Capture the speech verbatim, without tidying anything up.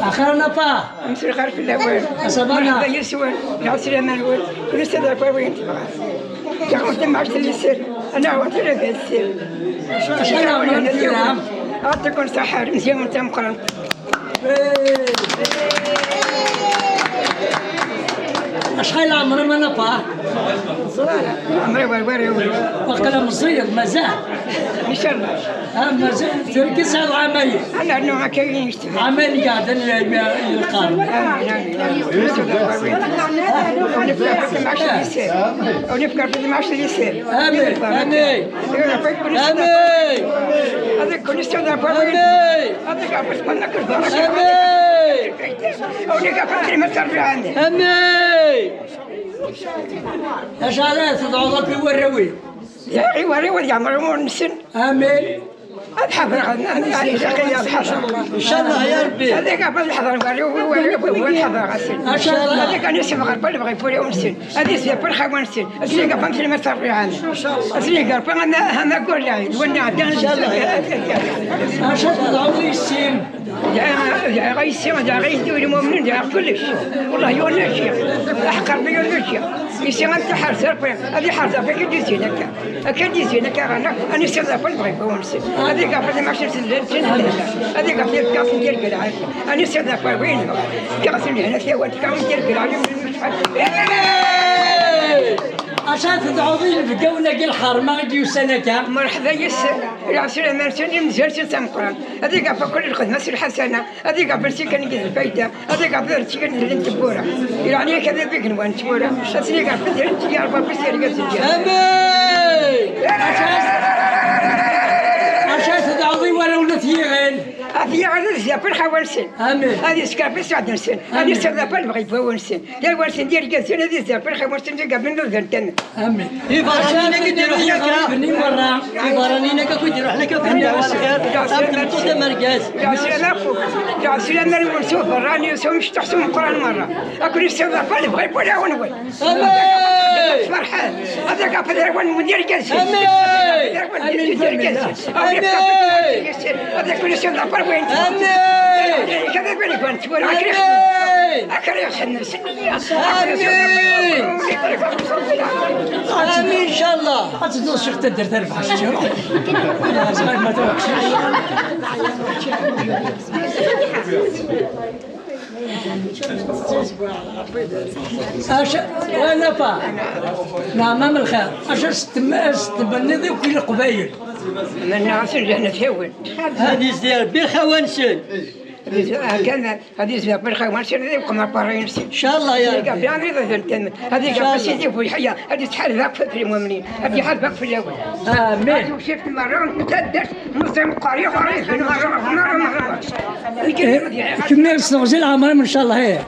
Axir a papa. Msel xir fell-awen. Asabana. Merḥba yes-wen. Lɛeslama-nwen. Kul ass ad akk awin tebɣa. Jaɣen tamɛact n liser. Ana ɣer tura d liser. Acḥal ɛemṛem tura? Ɛṭikum ṣṣeḥḥa, mezyawen tameqqrant. Acḥal ɛemṛem a papa? Ẓrara, ɛemṛi war war awin. Waqila meẓẓiyeḍ, mazal. Incallah. Ah, mazal, tirga sɛiḍ ɛamayen. Ad nernu akka i yecteb. Ɛamayen iɛeddan i, i, i lqern. Amin, amin, amin. Ur nefka fi temɛact di sir. Ur nefka fi temɛact di sir. Amin, amin. Amin. Ad ikun isem d afawi. Amin. Ad ikun isem d afawi. Amin. Ur nefka fi temɛact di sir. Amin. Acu ara tedɛuḍ akk i warraw-ik? Ya, i warraw ad yeɛmer umur-nsen. Amin. Ad ḥadreɣ, ad, ad, ad, ad ḥadreɣ. Incallah ya Rebbi. Ad ḥadreɣ, ad ḥadreɣ warraw, warraw, ad ḥadreɣ ass-n. Incallah. Ad issebɣer lbɣi n wulawen-nsen. Ad isbir lxawa-nsen. Ad sen-igerfa am tlemmast rrbiɛa-nni. Ad sen-igerfa am, am aggur lɛid, win iɛeddan. Incallah. Acu ara tedɛuḍ i yessi-m? Dɛiɣ, dɛiɣ a yessi, dɛiɣ a yeddi, win imumnen, dɛiɣ kullec. Wellah yuɣ lmacci. Aḥeqqar mi yuɣ lmacci. Yessi ad t-iḥerz Rebbi, ad iḥerz Rebbi akka d-izin akka. Akka d-izin akka ɣer-neɣ, ad nessiɣ d afal bɣi wawamsen. Ad iɣef ad imac n tella, ad iɣef yefka-asen tirgel ɛad. Ad nessiɣ d afal win, fkiɣ-asen lehna tawant, fkiɣ-asen tirgel ɛad. Acu ara tedɛuḍ i yinebgawen-agi lḥerma i d-yusan akka? Merḥba yes-sen, lɛeslama-nsen, imezwar-nsen tameqqrant. Ad iɣef akk lxedma s lḥasana. Ad iɣef nsiken deg lfayda, ad iɣef nsiken deg tewwura. Yeɛni akka d abigenwan n tewwura. Ad ten-iɣef d-, ya Rebbi, s yergazen. Amin! Acu ara tedɛuḍ i warraw n At Yiɣil? At Yiɣil ad zerfen lxawa-nsen. Amin. Ad yeskerfi sseɛd-nsen. Ad yesserḍaf lebɣi n wawen-nsen. Lawal-nsen d yergazen ad izerfen lxawa-nsen d igabin d udren. Amin. Iberraniyen akk i d-iruḥen akka. Iberraniyen akk i d-iruḥen akka. Iberraniyen akk i d-iruḥen akka. Am tmeṭṭut am urgaz. Lɛeslama akk. Lɛeslama-nwen s uberrani, s umecṭuḥ, s umeqqran merra. Ad ken-issiweḍ Rebbi lebɣi n wulawen-nwen. Amin. Ferḥen. Ad iɣef d lawan-nwen d yergazen. Amin. Amin. Ad ken-issiweḍ Rebbi. Amin. Amin. Amin. Amin, incallah. Ad tedduḍ ccix taddart arbaɛ kečč, ruḥ. Aca, wala pa. Neɛma m lxir. Aca s-tem-, s-tmenniḍ akk i Leqbayel. Mennaɣ-asen lehna tawant. Ad yezdi Rebbi lxawa-nsen. Kan ad yezdi Rebbi lxawa-nsen, ad yeqqen aparay-nsen. Incallah ya Rebbi. Ad iɣef Sidi bu Yeḥya, ad yettḥareb akk ɣef lmumnin, ad iḥareb akk fell-awen. Amin. Ad yewsif merra, taddart, meẓẓi meqqar, yuɣal iban merra, merra, merra. Kemmel s teɣzi lɛemr-im, incallah, ih.